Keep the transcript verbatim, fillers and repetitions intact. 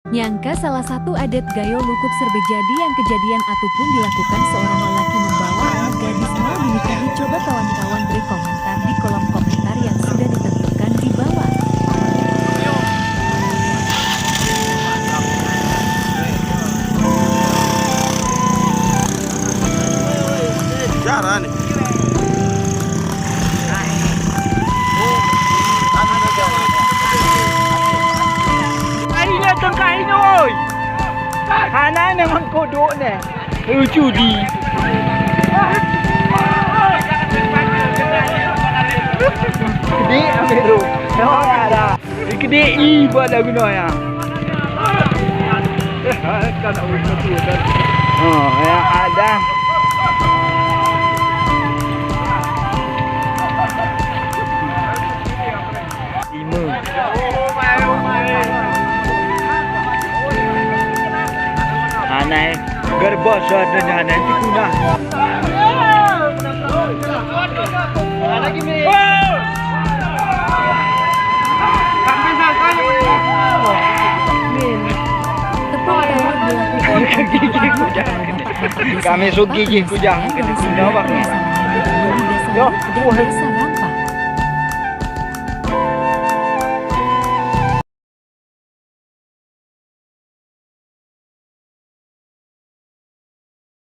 Nyangka salah satu adat gayo lukuk serbejadi yang kejadian ataupun dilakukan seorang lelaki membawa anak gadis mau dinikahi. Coba kawan-kawan beri komentar di kolom komentar yang sudah ditentukan di bawah. Jarang nih. Kain atong kain, oy. Hana ne mangkodok ne. Lucu di. Di ambil ru. Ada. Ikdi i ba da gunaya. Oh, ya ada. Lima. Anai. Garba sa da anai tikuna. Kami sugi ji kujang. Yo, wah.